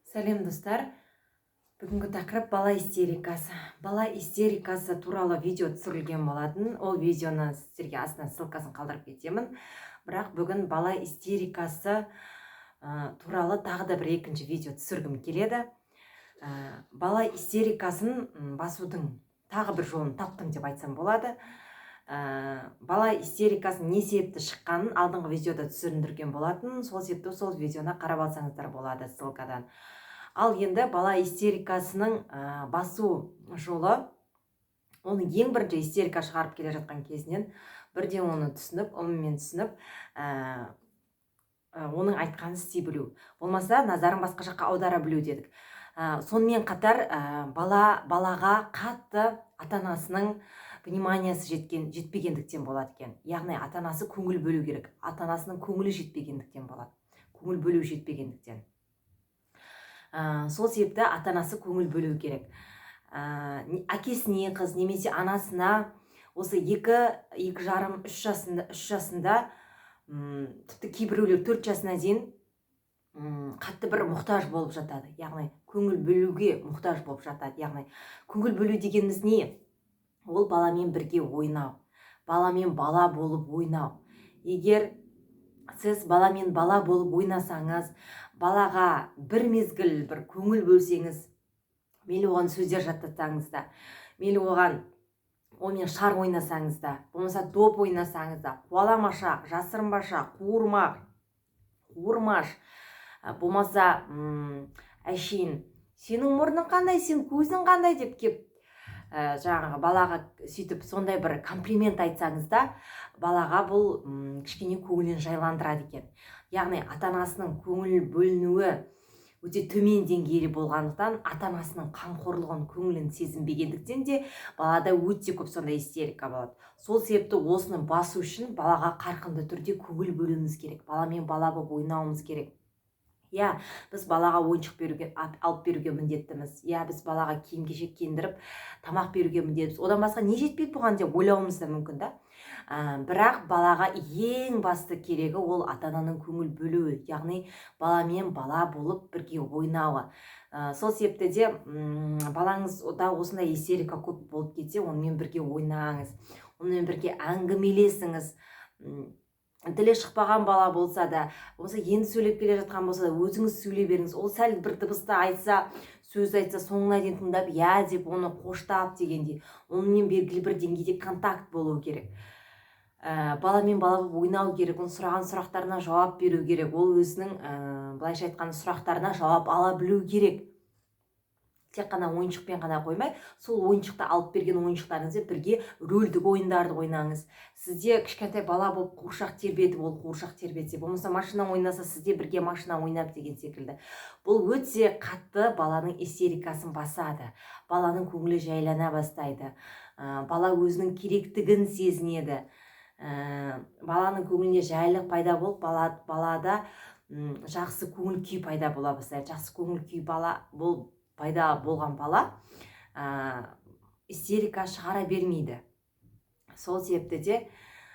Сәлем, достар! Бүгінгі тақырып – бала истерикасы. Бала истерикасы туралы видео түсірілген болатын. Ол видеоны сіздерге астына ссылкасын қалдырып кетемін. Бірақ бүгін бала истерикасы туралы тағы да бір екінші видео түсіргім келеді. Бала истерикасын басудың тағы бір жолын таптым деп айтсам болады. Бала истерикасын не себепті шыққанын алдыңғы видеода түсіндірген болатын. Сол себепті сол видеоны қарап алсаңыздар болады ссылкадан. Ал енді бала истерикасының басу жолы: оның ең бірінші истерика шығарып келе жатқан кезінен бірден оны түсініп, ымымен түсініп, оның айтқанын істей білу, болмаса назарын басқа жаққа аудара білу дедік. Сонымен қатар балаға қатты ата анасының вниманиясы жетпегендіктен болады екен. Яғни ата анасы көңіл бөлу керек. Ата анасының көңілі жетпегендіктен болады, көңіл бөлу жетпегендіктен. Сол себепті ата анасы көңіл бөлу керек. Әкесіне қыз немесе анасына осы 2, 2,5, 3 жасында, 3 жасында, тіпті кейбіреулер 4 жасына дейін қатты бір мұқтаж болып жатады, яғни көңіл бөлуге мұқтаж болып жатады. Яғни көңіл бөлу дегеніміз не? Ол баламен бірге ойнау, баламен бала болып ойнау. Егер сіз баламен бала болып ойнасаңыз, балаға бір мезгіл бір көңіл бөлсеңіз, мейлі оған сөздер жаттатсаңыз да, мейлі онымен шар ойнасаңыз да, болмаса доп ойнасаңыз да, қуаламашақ, жасырынбашақ, қуырмақ, қуырмаш, болмаса әшейін «Сенің мұрның қандай, сен көзің қандай?» деп кеп, жаңағы балаға сөйтіп сондай бір комплимент айтсаңыз да, балаға бұл кішкене көңілін жайландырады екен. Яғни ата анасының көңіл бөлінуі өте төмен деңгейлі болғандықтан, ата анасының қамқорлығын, көңілін сезінбегендіктен де балада өте көп сондай истерика болады. Сол себепті осыны басу үшін балаға қарқынды түрде көңіл бөлуіміз керек, баламен бала болып ойнауымыз керек. Иә, біз балаға ойыншық беруге, алып беруге міндеттіміз. Иә, біз балаға киім кешек киіндіріп, тамақ беруге міндеттіміз. Одан басқа не жетпейді бұған деп ойлауымыз да мүмкін да. Бірақ балаға ең басты керегі – ол ата ананың көңіл бөлуі, яғни баламен бала болып бірге ойнауы. Сол себепті де балаңызда осындай истерика көп болып кетсе, онымен бірге ойнаңыз, онымен бірге әңгімелесіңіз. Тілі шықпаған бала болса да, болмаса енді сөйлеп келе жатқан болса да, өзіңіз сөйлей беріңіз. Ол сәл бір дыбысты айтса, сөз айтса, соңына дейін тыңдап, иә деп, оны қоштап дегендей, онымен белгілі бір деңгейде контакт болу керек. Баламен бала болып ойнау керек, оның сұраған сұрақтарына жауап беру керек. Ол өзінің, былайша айтқанда, сұрақтарына жауап ала білу керек. Тек қана ойыншықпен ғана қоймай, сол ойыншықты, алып берген ойыншықтарыңызбен бірге рөлдік ойындарды ойнаңыз. Сізде кішкентай бала болып қуыршақ тербетіп, ол қуыршақ тербетсе, болмаса машина ойнаса, сізде бірге машина ойнап деген секілді. Бұл өте қатты баланың истерикасын басады, баланың көңілі жайлана бастайды, бала өзінің керектігін сезінеді. Баланың көңіліне жайлық пайда болып, балада жақсы көңіл күй пайда бола бастайды. Жақсы көңіл күй бала бол пайда болған бала истерика шығара бермейді. Сол себепті де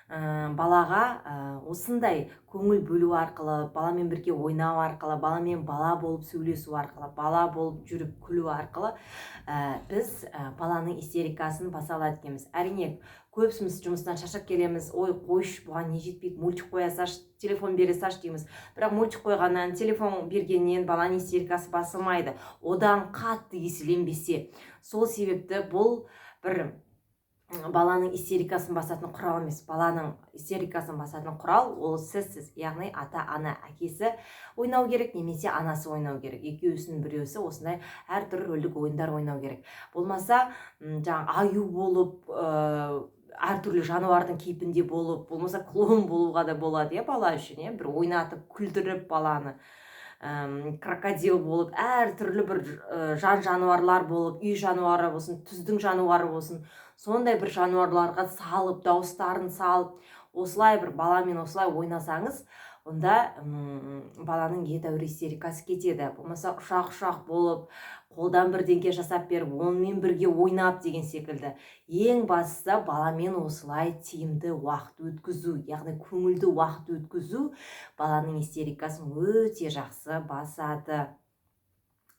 балаға осындай көңіл бөлу арқылы, баламен бірге ойнау арқылы, баламен бала болып сөйлесу арқылы, бала болып жүріп күлу арқылы біз баланың истерикасын баса алады екенбіз. Әрине, көбісіміз жұмыстан шаршап келеміз. «Ой, қойшы, бұған не жетпейді, мультик қоя салшы, телефон бере салшы», – дейміз. Бірақ мультик қойғаннан, телефон бергеннен баланың истерикасы басылмайды, одан қатты еселенбесе. Сол себепті бұл бір баланың истерикасын басатын құрал емес. Баланың истерикасын басатын құрал – ол сізсіз, яғни ата ана. Әкесі ойнау керек немесе анасы ойнау керек, екеуісінің біреусі осындай әртүрлі рөлдік ойындар ойнау керек. Болмаса жаңағы аю болып, әртүрлі жануардың кейпінде болып, болмаса клоун болуға да болады, иә, бала үшін, иә, бір ойнатып, күлдіріп баланы, крокодил болып, әртүрлі бір жан жануарлар болып, үй жануары болсын, түздің жануары болсын, сондай бір жануарларға салып, дауыстарын салып, осылай бір баламен осылай ойнасаңыз, онда баланың едәуір истерикасы кетеді. Болмаса ұшақ болып, қолдан бірдеңке жасап беріп, онымен бірге ойнап деген секілді. Ең бастысы – баламен осылай тиімді уақыт өткізу, яғни көңілді уақыт өткізу баланың истерикасын өте жақсы басады.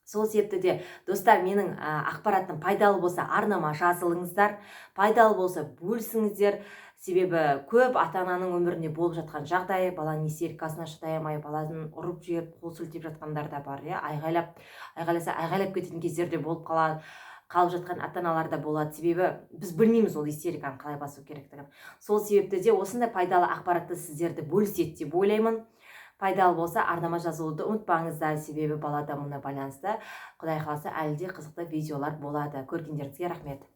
Сол себепті де, достар, менің ақпаратым пайдалы болса, арнама жазылыңыздар, пайдалы болса, бөлісіңіздер. Себебі көп ата ананың өмірінде болып жатқан жағдай: баланың истерикасына шыдай алмай, баласын ұрып жіберіп, қол сілтеп жатқандар да бар, иә. Айғайлап, айғайласа, айғайлап кететін кездер де болып қалады, қалып жатқан ата аналар да болады. Себебі біз білмейміз ол истериканы қалай басу керектігін. Сол себепті де осындай пайдалы ақпаратты сіздерді бөліседі деп ойлаймын. Пайдалы болса, арнама жазылуды ұмытпаңыздар, себебі бала дамуына байланысты, құдай қаласа, әлі де қызықты видеолар болады. Көргендеріңізге рахмет.